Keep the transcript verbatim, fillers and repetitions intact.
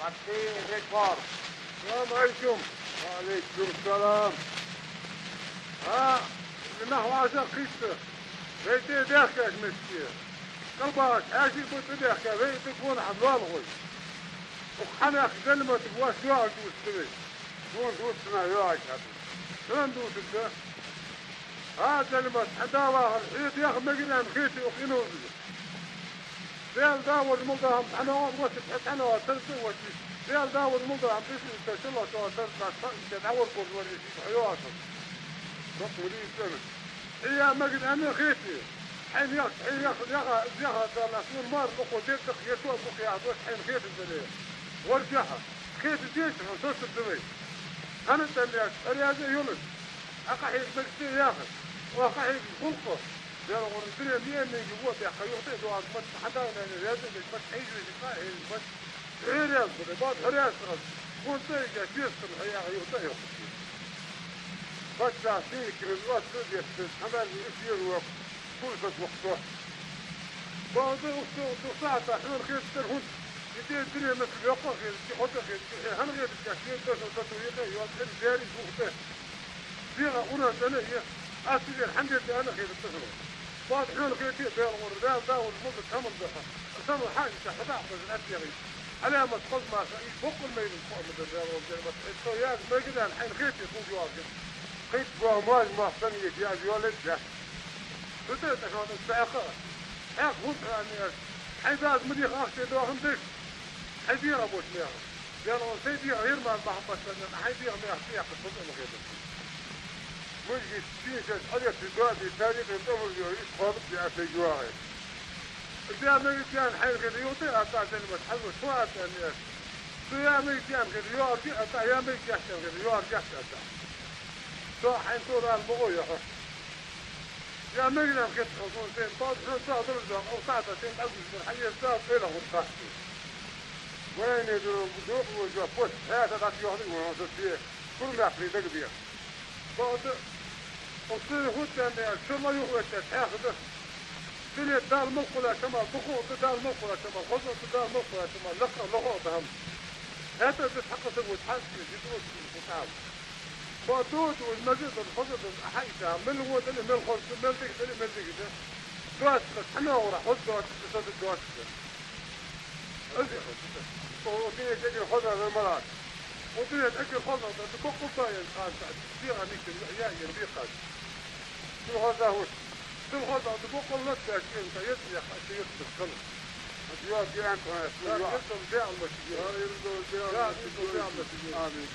Хьаким Рекорд. Салам Ӏалайкум. Ва Ӏалайкум салам. А, нах вӀашагӀкхийтта. Вай тӀа даьхкача мискача. КӀалбахаш хьаьший ба тӀа даьхка, вай тӀа гонахьа лоалахой. Укх хьанах зальматага воаш йоагӀаш дувцаргда вай. Гон дувцаргда йоагӀаш хьа. Шоана дувцаргда. А, зальмат, хьа да вахар, хье дехар мегар аьнна хете укх иналзага. Даьла да вож мел да хӀама цхьанне а вац, хье цхьанне а вац, тарза вац. Даьла да вож мел да хӀама деши, иштта шалла чӀоагӀа тарза, цхьа иштта дӀавар боз вар, иштта хьо йоагӀаш. Бакъ вали цӀена. Хье я мегар аьнна хете. Хьайна яхаш, хье яха, яха, яха, Далла, сона мар лохо дердах, я то бухе а дош хьайна хетаргдале. Варгахьа. Хетадеча хьона сосар да вай. ХӀана аьлча, хӀара яз а йолаш. Ӏа къахьега мегаш да яхаш. Оаха къахьегаш гӀулакх. Даьла гӀур дуне ниӀамага вотехка юхатӀа а доагӀаш мац, хьа даь-наьна раьза а беш мац, хьайжа веза къахьегаш мац. Хьо раьза хургда, бакъда хьо раьза хургда. Хьона цӀа йигача, вестам хьо яха юхатӀа а йохкаш. Паччахьа сийкараз оццул детта, хьанаьлла иш ер воккха. Курсат вахто. Бакъда укх, укх сахьата хьона хетар хӀунда? И де дуне меттел йоккха а хетар, хоза а хетар, хье хӀана хетар, шен дошо сату йикъе, йоацӀен дери бухте. ДегӀа унар дана е, аз тидер хьанде дана хетар тахана. Бакъда хьона хете Даьла гӀур, Даьла да вож мел да таман даха. Сама хьа иштта хьадахьа хоза атъяхи. Ӏаламат хоза маша, и боккъал майлин кхоъ ма дар Даьла гӀур, дер мат. Со яз мегар аьнна хьайна хете хул йоагӀа. Кхетта боагӀа маж мах санна еза яз йолаш дац. Цу тӀа тӀа хьона цхьаькха. Хьаькха хӀунда хьа аьнна яц. Хьай дас ма дийха ахча доахан деш. Хьай дегӀа бош меха. Даьла гӀур, сай дегӀа хӀирма махьаббат санна, хьай дегӀа меха тӀехьа хоза ма хетар. Мужгит, сийсаз, хьалетта доади, тарихи тӀамуржо, иш кхолуб де а сайга йоагӀе. Даьла мегар аьнна хьайна хетар юхатӀа а атта а зальмат, хьалва шо а атта а мех. Цу я мегар аьнна хетар йоагӀаргья а атта, я мегар аьнна хетар йоагӀаргья а атта. Со хьайна со рала ма гӀо яха. Я мегар аьнна хетар хьона сона сен, бакъда хьона цхьа а даржа, укх сахьата сен дӀагуш бар, хьаэца Дала къайла хӀур кхаччалца. Вайна дуру дукха вожа пост хьаьта дӀатӀайоахаргва хьона со те, курмехкарий дагадеха. Бакъда, укх сай хӀуттаьнна, шо ма юхаветтар хьехада. Дуне Дала мел кхоллача хӀамал дукха а да, Дала мел кхоллача хӀамал хоза а да, Дала мел кхоллача хӀамал лакха а, лохо а да хӀама. ХӀаьта а да цхьаккха саг вац хьа а, зи тӀа а, зи тӀа а. Бакъда, доза вац, маза а да, хоза а да, хьаийца, мел во дале, мел хоза да, мел дика дале, мел дика да. Доацаш хьанна гӀура, хоза доацаш, са да доацаш. Аз, о, о, дуне тӀа хоза дар ма лаца. О, дуне тӀа хоза дар, боккъал да ян кханца, дегӀа никин, я, я, бекхац. Цул хоза хӀуш. Цул хоза да, боккъал латта, шин, та, ец, я, ха, ши, ец, хана. Аз йоа, диан, та, я, ец, он, беал, ма, ши, я. Я, ец, он, беал, ма, ши, я. Амин.